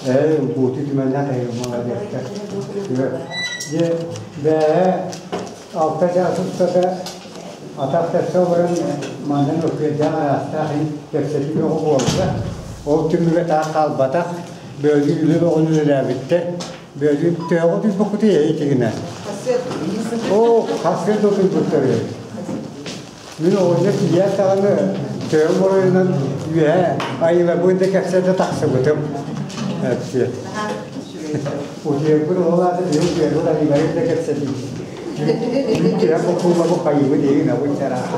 Ээ, бууту түмэннээх эһиги маладьыастар. Дьэ, бээһэ алта чаас устата атах тэпсэ олорон манан өкүөрдээх араастаах иһин кэпсэтии бөҕө буолла. Ол түмүгэ таах хаалбатах. Бөөлүүн үлэ бөҕөнү үлэлээбиттэр. Бөөлүүн төһөҕө утуйбуккутуй эһиги Оо, хасыа да утуйбуттар үһү. Мин оҕонньор тиийээт даҕаны төһөм оройунан үөһэ айылабын да кэпсэтэ тахсыбытым. Эппиэт. Утуйарбын ол аата биһи утуйарбын айыларын да кэпсэтии. Күн түһэн буккуллабы хайыбы диигин абын чараах.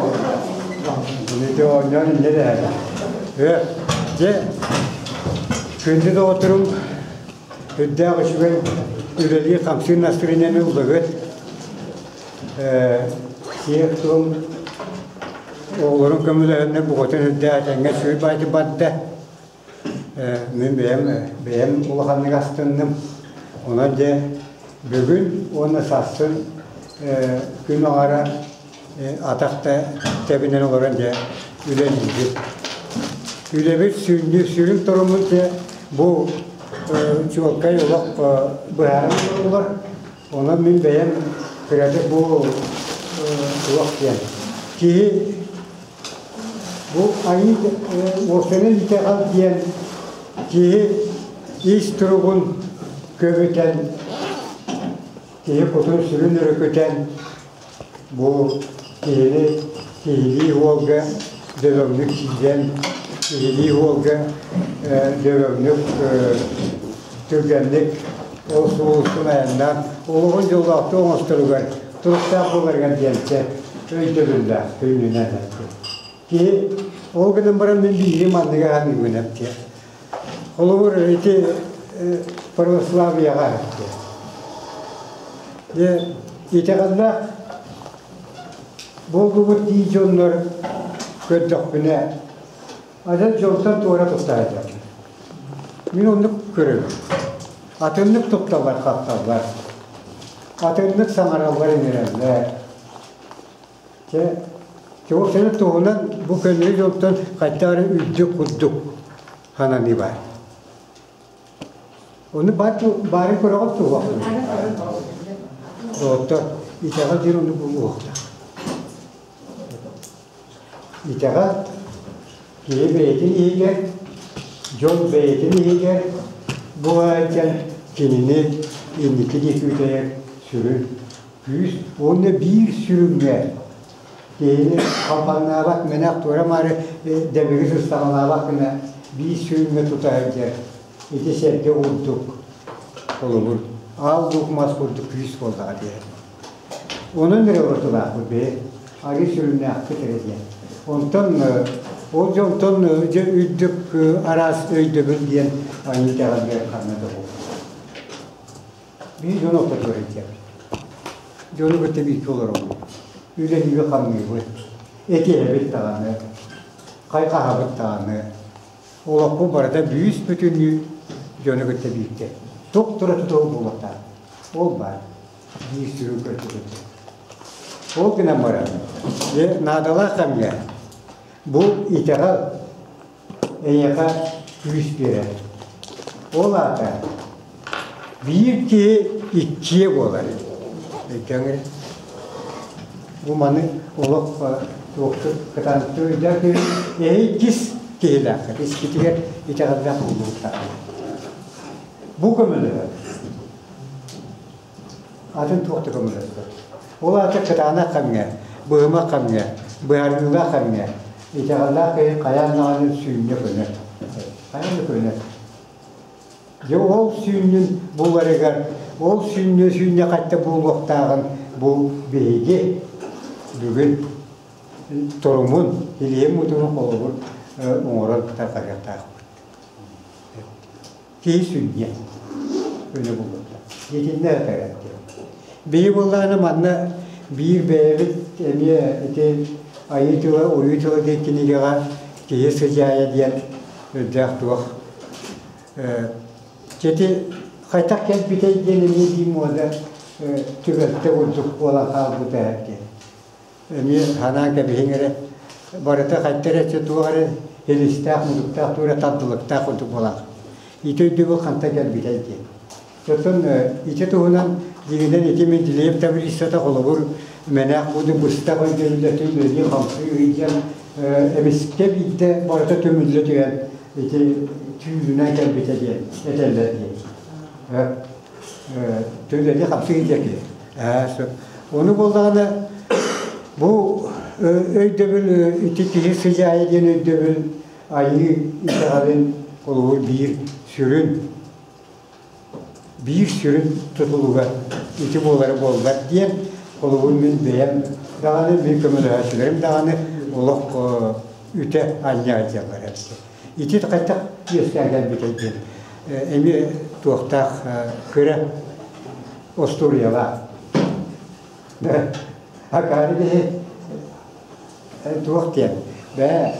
Ити оонньоон инньэ дэһэрэ. Э, дьэ, күндү доҕотторум, үрдээх үчүгэй үлэлии-хамсыы настроениены ыллыгыт. Сиэх-туом оҕолорун көмөлөһөннөр букатын үрдээх этэҥҥэ сүр баайты барда. Мин бэйэм бэйэм улаханнык астынным. Онон дьэ бүгүн уонна сарсын күн аҥара атах да тэбинэн олорон дьэ үлэлиибит. Үлэбит сүнньү сүрүн торуммут дьэ бу чуолкай олох быһааран олороллор. Онон мин бэйэм кыратык бу туох диэн киһи бу айыы уопсайынан итэҕэл диэн киһи ис туругун көбүтэн киһи кутун-сүрүн өрүкүтэн бу киһини киһилии уолга дөбөҥнүк киирэн, киһилии уолга дөбөҥнүк түргэнник ол суолустун айаннаан олоҕун дьоллоохтук оҥосторугар туруктаах буоларыгар диэнчэ өйдөбүллээх күннүнэн эттим. Киһи ол гынан баран мин биири манныгы саныыбын эптиэ. Холобур ити православияҕа эптиэ. Дьэ итэҕэллээх буоллубут дии дьоннор көрдөхпүнэ адьас дьолтон туора тутта сылдьаллар. Мин оннук көрөбүн. Атыннык тутталлар хапталлар. Атыннык саҥараллар иҥэрэллэр. Чэ, чугас туһунан бу көннөрү дьонтон хайдах эрэ үрдүк курдук сананыы баар. Ону баарын көрөҕүт дуо? Доҕоттор, итэҕэл диэн ону булуохтаах. Итэҕэл киһи бэйэтин иһигэр, дьон бэйэтин иһигэр буолаайдьан кинини инники диэки үтэйэр сүрүн күүс уонна биир сүрүҥҥэ киһини халбаҥнаабат мэнэх туора-маары дэбиги сыстаҕалаабат гына биир сүрүҥҥэ тута сылдьар ити сэргэ курдук холобур аал луук мас курдук күүс буоллаҕа диэн. Онон эрэ уратылаахпыт бэйэ арыы сүрүннээхпит эрэ диэн. Онтон ол дьонтон дьэ үрдүк араас өйдөбүл диэн айыы итэҕэлгэ ханна да буолбат. Биир дьону ортотугар илдьэбит. Дьону кытта бииргэ олоробут. Үлэлиибит-хамныыбыт. Этиһэбит даҕаны, хайҕаһабыт даҕаны. Олохпут барыта бүүс-бүтүннүү дьону кытта бииргэ. Тук-тура тутуһук буолуохтаах. Ол баар. Биир сүрүн көрдөрүүтэ. Ол гынан баран, дьэ, наадалаах кэмҥэ бу итэҕэл эйиэхэ күүс биэрэр. Ол аата биир киһи иккиэ буолар. Өйдөҥ Бу маны олох туохтук кытаанахтык өйдөөх киһи эһи иккис киһилээххит искитигэр итэҕэллээх буолуохтаах. Бу көмөлөһөр. Атын туох да көмөлөспөт. Ол аата кытаанах кэмҥэ, быһымах кэмҥэ, быһаарыылаах кэмҥэ итэҕэллээх киһи хайаан даҕаны сүүнньэ көнөр. Хайаан да көнөр. Дьэ ол сүүнньүн буларыгар, ол сүүнньэ сүүнньэ хайта буолуохтааҕын бу биһиги бүгүн торумун, илиһин мутугун холобур оҥорон тарҕатыахтаахпыт. Киһи сүнньэ көнө буолуохтаах. Итиннэ этэрэр диэн. Биһи буоллаҕына манна биир бэйэбит эмиэ ити Айыы тыла, Уйуу тыла диэн кинигэҕэ киһи сыдьаайа диэн үрдээх туох ити хайдах кэлбитэй диэн эмиэ биир муода түбэлтэ курдук буолан хаалбыта диэн. Эмиэ санаан кэбиһиҥ эрэ, барыта хайта эрэ туох эрэ илистээх, мутуктаах, туох эрэ тардылыктаах курдук буолан. Ити өйдөбүл хантан кэлбитэй диэн. Оттон ити туһунан дьиҥинэн ити Менделеев таблицата холобур мэнээх буду быстах өйдөбүллэтин үлэлии хамсыы ыйдьан эмискэ биирдэ барыта түмүллэ түһэн ити түүлүнэн кэлбитэ диэн этэллэр диэн. Үлэлии хамсыы диэки. Ону буоллаҕына бу өйдөбүл ити киһи сыдьаайа диэн өйдөбүл айыы итэҕэлин холобур биир сүрүн биир сүрүн тутулуга ити буолара буоллар диэн холобур мин бэйэм даҕаны мин көмөлөһөөччүлэрим даҕаны олох үтэ анньа сылдьаллар эбит. Ити хайдах үөскээн кэлбитэй диэн эмиэ туохтаах кыра остуоруйалаах. Акаары киһи туох диэн бээ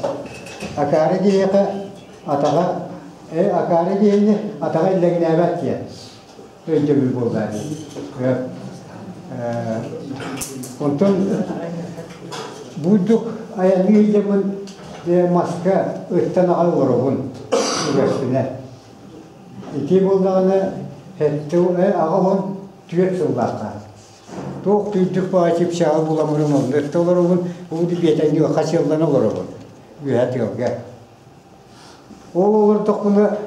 акаары киһиэхэ атаҕа акаары киһини атаҕа иллэҥнээбэт диэн өйдөбүл буолла дии. Онтон бурдук айанныы сылдьаммын маска ыттан аҕай олоробун үгэспинэ. Ити буоллаҕына сэттэ 84 сыллаахха Туох түүрдүк баҕа чыпчааҕы буламмын онно өттө олоробун, уу биэтэҥҥэ хачыаллана олоробун үөһэ тыалга. Ол олордохпуна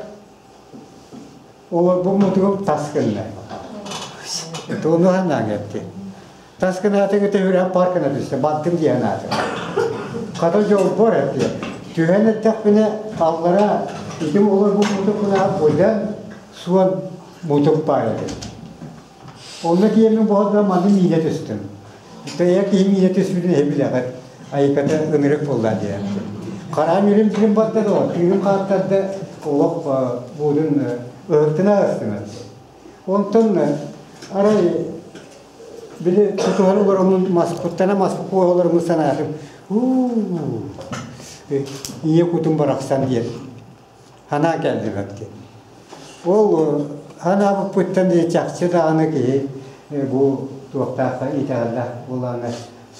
олорбут мутугум тас гынна. Туону санааҥ эпти. Тас гынаатыҥ өтөһүрэн паркына түстэ, бардым диэн аатым. Хата дьолбор эпти. Түһэн эттэхпинэ аллара итим олорбут мутукпуна быдан суон мутук баар этэ. Онно тиийэммин буһарга маны миинэ түстүм. Тэйэ киһи миинэ түспүтүн эһи билэҕит. Айыката ынырык буолла диэн. Хараан үрүм тилим барда да, тыыным хааттарда олох буудун ыһыктына астым. Онтон арай били тутуһан олороммун маспыттана маспыт олороммун санаатым. Уу ийэ кутум барахсан диэн Санаа кэллибэт диэн. Ол санаабыппыттан дии чахчы даҕаны киһи бу туохтаахха итэҕэллээх буолаана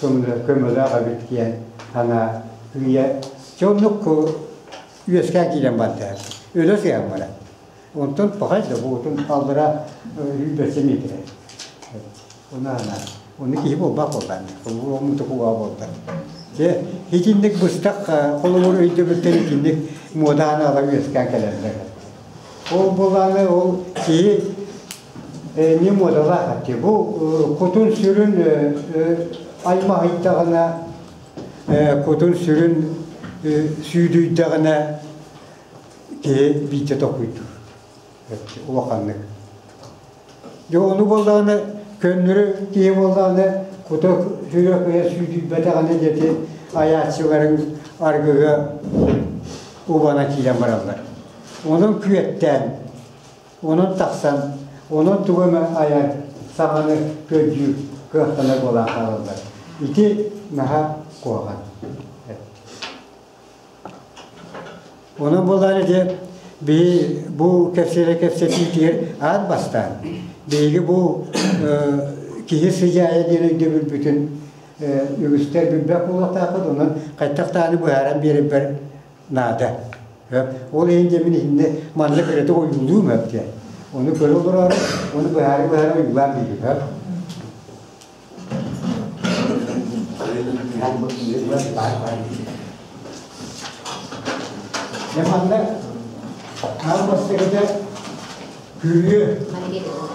көмөлөөх эбит диэн санаа үйэ чэ оннук үөскээн киирэн барда. Өлө сыһан баран. Онтон пахай да буутун аллара сүүрбэччэ миэтэрэ. Ону анаа. Ону киһи буолбат буоллаан. Холобур омутукуга буолбат. Дьэ, итинник быстах холобур өйдөбүлтэн итинник муодаан ала үөскээн кэлэллэр. Ол буолааны ол киһи эмиэ муодалаах этти. Бу кутун сүрүн аймаһыйдаҕына, кутун сүрүн сүүдүйдэҕинэ киһи биитэ токуйдуур. Улаханнык. Дьэ ону буоллаҕына көннөрү киһи буоллаҕына кута сүрэ кыйа сүүтүйбэтэҕинэ дьэти айааччыларыҥ аргыга убана киирэн бараллар. Онон күөттээн, онон тахсан, онон тугу эмэ айар саҥаны көрдүүр кыахтанар буолан хаалаллар. Ити наһаа куһаҕан. Онон буоллаҕына дьэ биһи бу кэпсэтэ кэпсэтиитигэр аат бастаан биһиги бу киһи сыдьаайа диэн өйдөбүлбүтүн үгүстэр билбэт буолуохтаахпыт, онон хайдах даҕаны быһааран биэрэрбэр наада. Ол иһин дьэ мин иһиннэ манна кыратык ойуулуум өп диэн. Ону көрө олороору, ону быһаары-быһаары ойуулаан биэрим. Дьэ манна аан бастакыта күрүө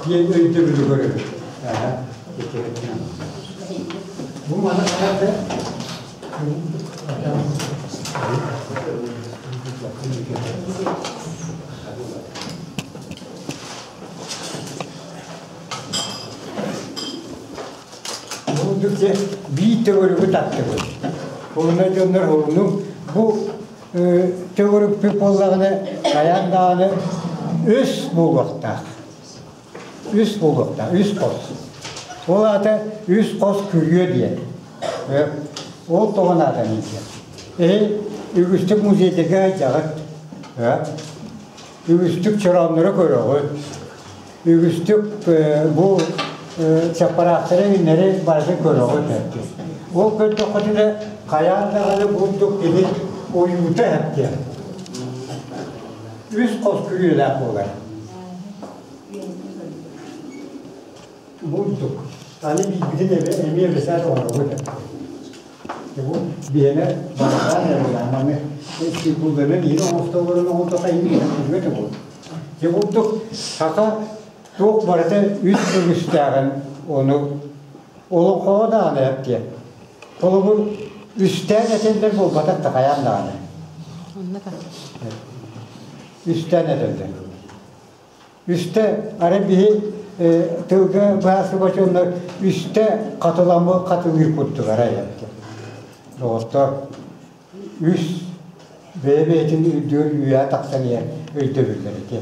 диэн өйдөбүлү көрөбүт. Бу маны хайата Бурдук дьэ биир төгүрүгү таттыбыт. Уонна дьоннор уһуннук бу төгүрүкпүт буоллаҕына хайаан даҕаны үс буолуохтаах. Үс буолуохтаах, үс хос. Ол аата үс хос күрүө диэн. Ол тоҕо нааданы диэн. Эһи үгүстүк музейдарга сылдьаҕыт. Үгүстүк чорооннору көрөҕүт. Үгүстүк бу чаппараахтары үүннэри барытын көрөҕүт эпти. Ол көрдөххүтүнэ хайаан даҕаны бурдук кини ойуута эптиэ. Үс хос күрүөлээх буолар. Бурдук. Аны биирбитин эмиэ бэсээт оҥоробут. Бу биһиэнэ барытаан эрэ маны сирбулларын иһин оҥостоллорун оҥордохо иһин күрүөтэ буолар. Дьэ бурдук саха туох барыта үс өрүстээҕин ону олоҥхоҕо даҕаны эптиэ. Холобур, үстээн этэллэр буолбатах да хайаан даҕаны. Үстээн этэллэр. Үстэ арай биһи тылга баасыба дьоннор үстэ хатыламмы хатылыыр курдук арай эптэ. Доҕоттор, үс бэйэ-бэйэтин үрдүгэр үөһэ тахсан иһэр өйдөбүллэр ити.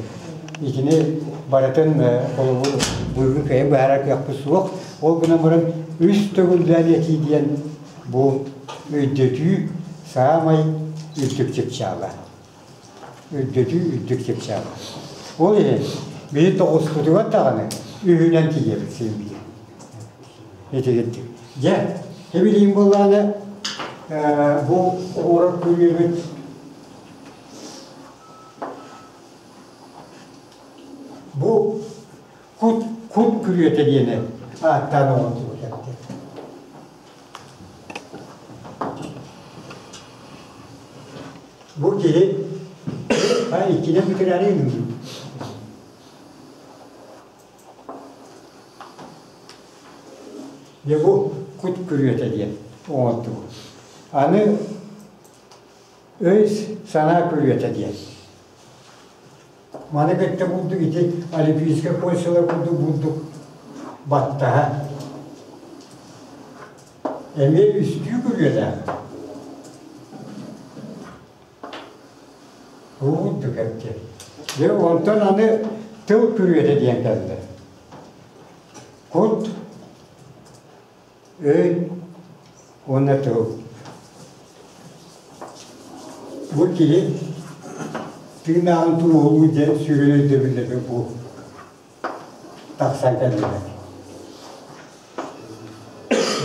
Итини барытын холобур былыргы кыайан быһаарар кыахпыт суох. Ол гынан баран үс төгүллээн этии диэн бу өйдөтүү саамай үрдүк чыпчаала. Өйдөтүү үрдүк чыпчаала. Ол иһин биһи тоҕуспутугар даҕаны үһүнэн тиийэбит син биир. Итигирдик. Дьэ, эбилиин буоллаҕына бу оҥорор күрүөбүт бу кут кут күрүөтэ диэни ааттаан оҥордубут эбит. Бу киһи иккинэн бүтэрээри гынныбыт. Дьэ бу кут күрүөтэ диэн оҥордубут. Аны өй-санаа күрүөтэ диэн. Маны кытта курдук ити Олимпийскай кольцалар курдук бурдук баттаһа. Эмиэ үстүү күрүөлээх. Курдук эбит. Дьэ онтон аны тыл күрүөтэ диэн кэллэ. Кут, өй уонна тыл. Бу киһи тыынааҕын туоһулуу диэн сүрүн өйдөбүллэргэ бу тахсан кэллилэр.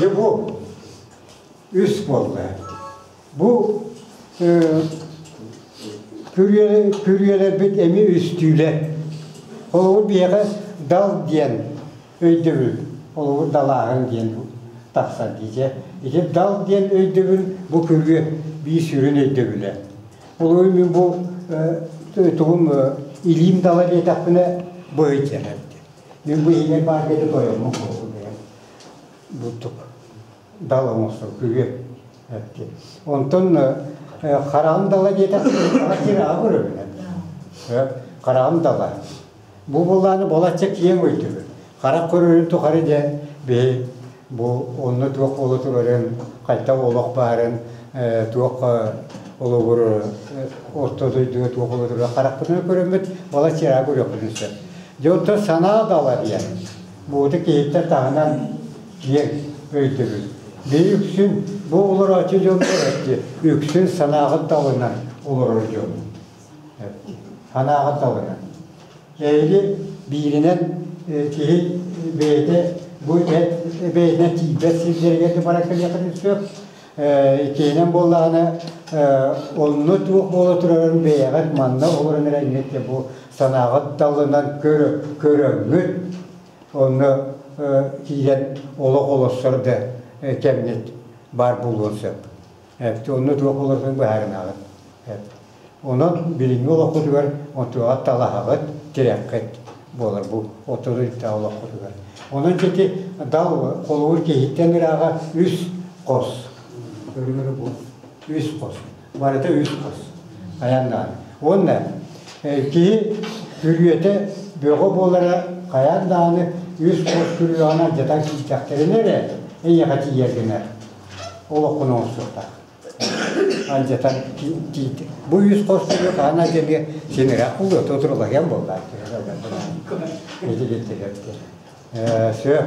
Дьэ бу үс буолла. Бу күрүөлэрбит эмиэ үстүүлэр. Холобур биһиэхэ дал диэн өйдөбүл, холобур далааһын диэн тахсар дии. Ити дал диэн өйдөбүл бу күрүө биир сүрүн өйдөбүлэ. Холобур мин бу тугум илиим дала диэтэхпинэ быһый Мин бу иһигэр баар диэти тойоммун холобур бэйэм бурдук дал оҥостор күрүө Онтон хараҕым дала диэтэхпинэ хараҕ сир аҕа көрөбүн. Хараҕым дала. Бу буоллааны балачча киэҥ өйдөбүл. Харах көрөрүн тухары дьэ биһи бу онно туох буола турарын, хайдах олох баарын, туох олобур орто дойдуга туох буола турарын харахпытынан көрөммүт балачча ыраах көрүөхпүтүн сөп. Дьэ онтон санаа дала диэн бууту киһиттэн таһынан киэҥ өйдөбүл. Биһи үксүн бу олорооччу дьон үксүн санааҕыт далынан олорор дьон. Санааҕыт далынан. Эһиги бииринэн киһи бэйэтэ бу бэйэтинэн тиийбэт сирдэригэр да баран кэлиэххитин сөп. Иккиһинэн буоллаҕына онно туох буола турарын бэйэҕит манна олорон эрэ бу санааҕыт далынан көрөҥҥүт Онно киирэн олох олорсор да кэмҥит баар буолуон сөп. Онно туох олорсорун быһаарынаҕыт. Онон билиҥҥи олоххутугар онтуоҕа талаһаҕыт, тирэххит буолар бу отторуйдаах олоххутугар. Онон ити дал холобур киһиттэн ырааҕа үс хос. Көрүҥүрү бу үс хос. Барыта үс хос. Хайаан Уонна киһи күрүөтэ бөҕө буолара хайаан даҕаны үс хос күрүөҕүн алдьатан киирдэхтэринэ эрэ эйиэхэ тиийэр гына олоххун оҥостуохтаах. Алдьатан тиийд. Бу үс хос күрүө хаһан алдьаныа син ыраах буолуо, тотурулаһыан буоллаах. Сөп.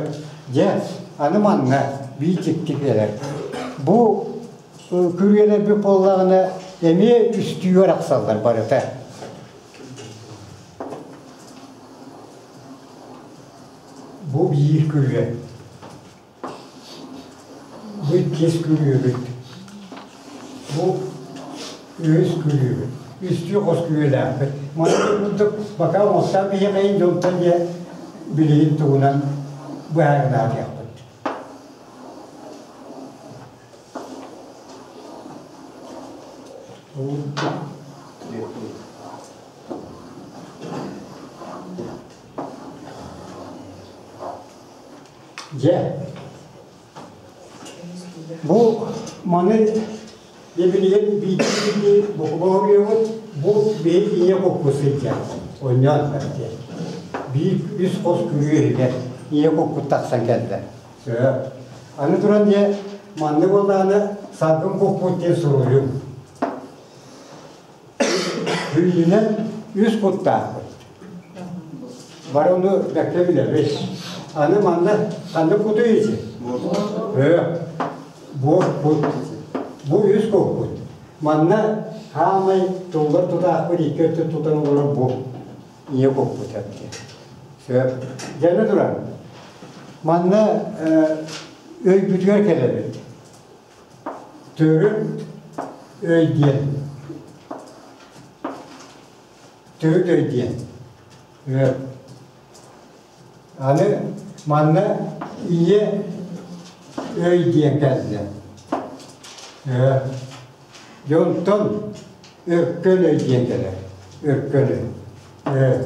Дьэ, аны манна биир дьикти кэлэр. Бу күрүөлэрбит буоллаҕына эмиэ үстүү арахсаллар барыта. Бу биир күрүө. Бу иккис күрүөбүт. Бу үһүс күрүөбүт. Үстүү хос күрүөлээхпит. Манна курдук бака оҥостон биһиэхэйин дьонтон дьэ билигин тугунан быһаарынаатыахпыт. Дьэ, бу маны билигин биирдии бокубоһуйабыт бу биһи ийэ кукку сылдьар онньоон диэн биир үс хос күрүө иһигэр ийэ кукку тахсан кэллэ. Сөп. Аны туран дьэ маннык буоллаҕына салгын кукпут диэн суруйуҥ. Сүүнүнэн үс куттаахпыт. Бары ону бэккэ билэбит. Аны манна ханнык кутуй ити? Буор кут. Бу үс куппут. Манна хаамай туллар тутаахпыт икки өттүн тутан олорор бу ийэ куппут эбит. Сөп. Дьэ туран, манна өйбүтүгэр кэлэбит. Төрүт өй диэн. Төрүт өй диэн. Аны манна ийэ өй диэн кэллэ. Дьэ онтон өркөн өй диэн кэлэр. Өркөн өй.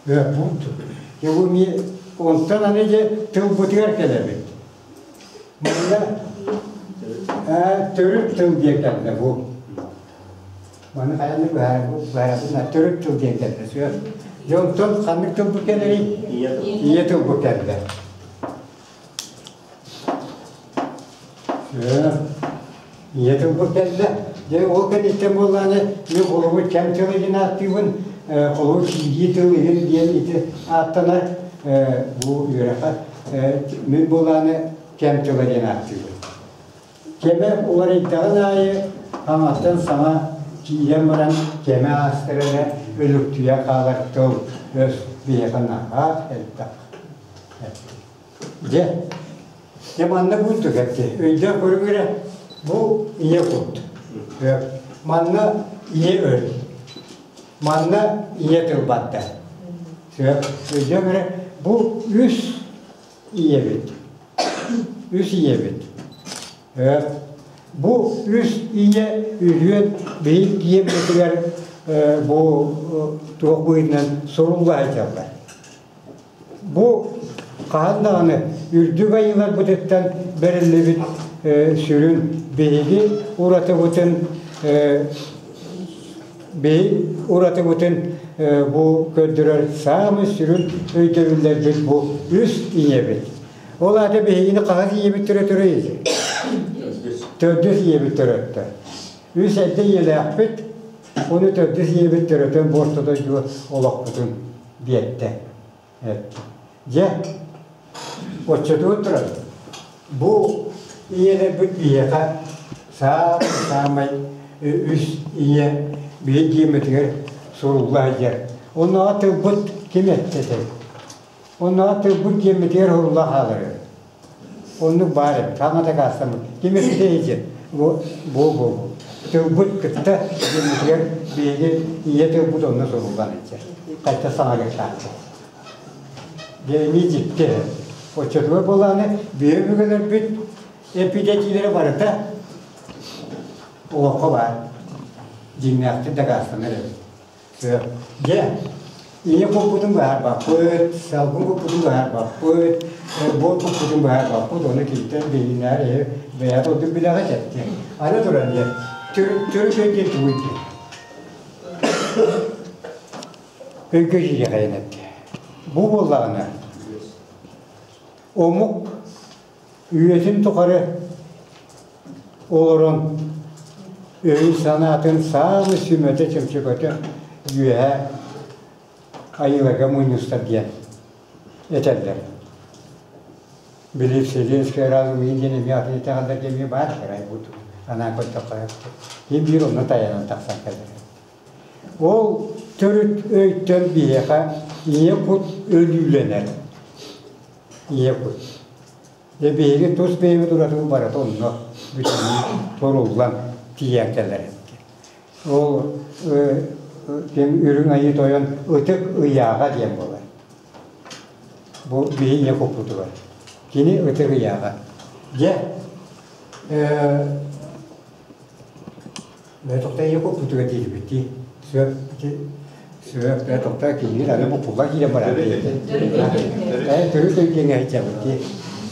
Дьэ бу эмиэ онтон аны дьэ тылбытыгар кэлэбит. Манна төрүт тыл диэн кэллэ бу. Маны хайаны быһаарабын төрүт тыл диэн кэллэ. Сүөр. Дьэ онтон ханнык тылбыт кэлэрий? Ийэ тылбыт кэллэ. Ийэ тылбыт кэллэ. Дьэ ол кэнниттэн буоллаҕына мин холобур кэм тылы диэн ааттыыбын, холобур киирии тыл иһин диэн ити ааттанар бу үөрэххэ мин буоллаҕына кэм тыла диэн ааттыыбын. Кэмэ уларыйдаҕын аайы хаҥастан саҥа киирэн баран кэмэ аастар эрэ өлүктүйэ хаалар тыл өс биһиэхэ наһаа элбэх. Дьэ, дьэ манна курдук этти. Өйдөөх көрүҥ эрэ, бу ийэ кут. Манна ийэ өл. Манна ийэ тыл барда. Сөп. Өйдөөх эрэ, бу үс ийэбит. Үс ийэбит. Бу үс ийэ үһүөн биһик киэммитигэр бу туох быһыытынан сурулла сылдьаллар. Бу хаһан даҕаны үрдүк айыыларбытыттан бэриллибит сүрүн биһиги уратыбытын биһи уратыбытын бу көрдөрөр саамай сүрүн өйдөбүллэрбит бу үс ийэбит. Ол аата биһигини хаһыс ийэбит төрөтөрүй? Төрдүс ийэбит төрөттө. Үс эрдэ ийэлээхпит, ону төрдүс ийэбит төрөтөн бу орто дойдуга олохпутун биэрдэ. Дьэ, оччотугар туран, бу ийэлэрбит биһиэхэ саамай-саамай үс ийэ биһи диэмэтигэр сурулла сылдьар. Оннооҕо тылбыт ким эттэ этэй? Оннооҕо тылбыт диэмэтигэр сурулла хаалар. Оннук баар эбит, хаҥа дакаастаммыт. Ким эппитэ ити? Бу бу бу. Тылбыт кытта диэммитигэр биһиги ийэ тылбыт онно суруллан иччэ. Хайта саҥарыахтаахпыт. Дьэ эмиэ дьикти. Оччотугар буоллаҕына биһи өбүгэлэрбит эпидэтиилэрэ барыта олоххо баар. Дьиҥнээхтик дакаастанар эбит. Дьэ, ийэ куппутун быһаарбаппыт, салгын куппутун быһаарбаппыт, буор куппутун быһаарбаппыт, ону киһиттэн биһигинээр эһи бэйэҕит ордук билэҕит эттэ. Аны туран диэн, төрүт өй диэн тугуй диэн. Өйгө киириэхэйин эттэ. Бу буоллаҕына, омук Үйэтин тухары олорон өйүн-санаатын саамай сүмэтэ чөмчөкөтө үөһэ айыыларга мунньустар диэн этэллэр. Били Вселенская разум диэн эмиэ атын итэҕэллэргэ эмиэ баар кэрэ курдук анаан көрдөххө ким биир онно тайанан тахсан кэлэр. Ол төрүт өйтөн биһиэхэ ийэ кут өлүүлэнэр. Ийэ кут. Дьэ биһиги тус бэйэбит уратыбыт барыта онно бүтүннүү торуллан тиийэн кэлэр. Ол Үрүҥ Айыы Тойон ытык ыйааҕа диэн буолар. Бу биһи ийэ куппутугар. Кини ытык ыйааҕа. Дьэ, Тоқта ийэ куппутугар диирбит дии. Сөп, сөп, тоқта киһи аны буккулла киирэн барар диэтэ. Төрүт өйдүҥ сылдьабыт дии.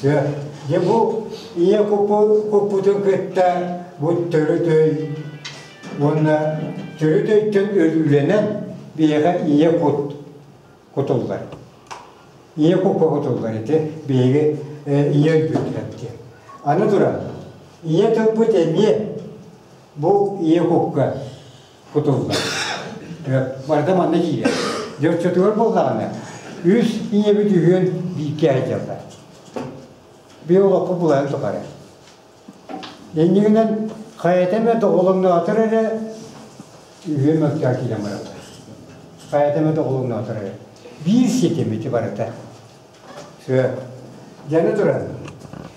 Сөп. Дьэ бу ийэ куппутун кытта бу төрүт өй уонна төрүт өйтөн өлүүлэнэн биһиэхэ ийэ кут кутуллар. Ийэ кукка кутуллар ити биһиги ийэ өйбүт диэн. Аны туран, ийэ тылбыт эмиэ бу ийэ кукка кутуллар. Барыта манна киирэр. Дьэ оччотугар буоллаҕына, үс ийэбит үһүөн бииргэ сылдьаллар. Биир олоххо булаһын тухары. Иннигинэн хайата эмэ доҕолоҥноотор эрэ үһүөн мөлтөөн киирэн бараллар. Хайата эмэ доҕолоҥноотор эрэ. Биир ситим ити барыта. Сөп. Дьаны туран,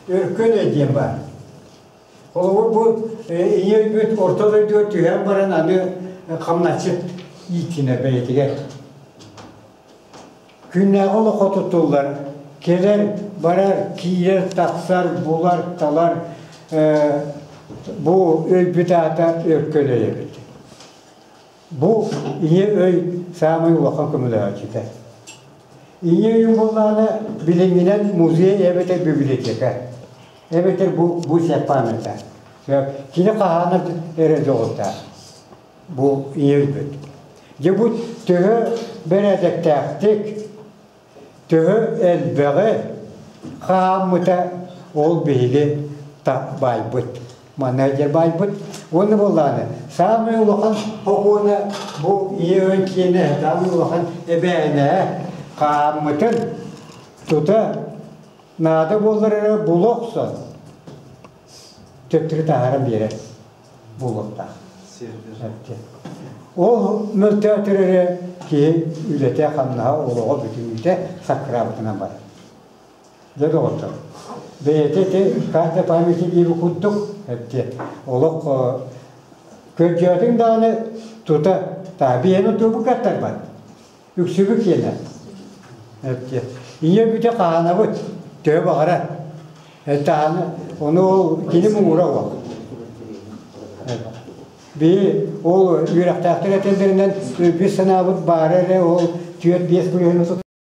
өркөн өй диэн баар. Холобур, бу ийэ өйбүт орто дойдуга түһэн баран аны хамначчыт ииттинэр бэйэтигэр. Күннээҕи олоххо туттуллар, кэлэр, барар, киирэр, тахсар, булар, талар бу өйбүт аата өркөн өй эбит. Бу ийэ өй саамай улахан көмөлөһөөччүтэ. Ийэ өйүн буоллаҕына билиҥҥинэн музей эбэтэр библиотека, эбэтэр бу бу памята. Кини хаһаанар эрэ дьоҕурдаах. Бу ийэ өйбүт. Дьэ бу төһө бэрээдэктээхтик, төһө элбэҕи хаһааммыта ол биһиги баайбыт. Манна дьэ баайбыт. Уонна буоллаҕына саамай улахан сокуона бу ийэ өй киэнэ саамай улахан эбээнэ хааммытын тута наада буоллар эрэ була охсон төттөрү таһааран биэрэр буолуохтаах. Ол мөлтөөтөр эрэ киһи үлэтэ-хамнаһа, олоҕо бүтүннүүтэ саккыраабытынан барар. Дьэ доҕоттор, бэйэтэ ити карта памяти диэби курдук эттэ. Олох көрдөөтүҥ даҕаны тута таабиһаны тугу каттарбат. Үксүбү киэнэ. Эттэ. Ийэ бүтэ хаһаанабыт, төһө баҕарар. Таһааны, ону ол кини муҥура ол. Би ол үөрэхтээхтэр этэллэринэн өйбүт санаабыт баара эрэ ол 4-5 бырыһыаны.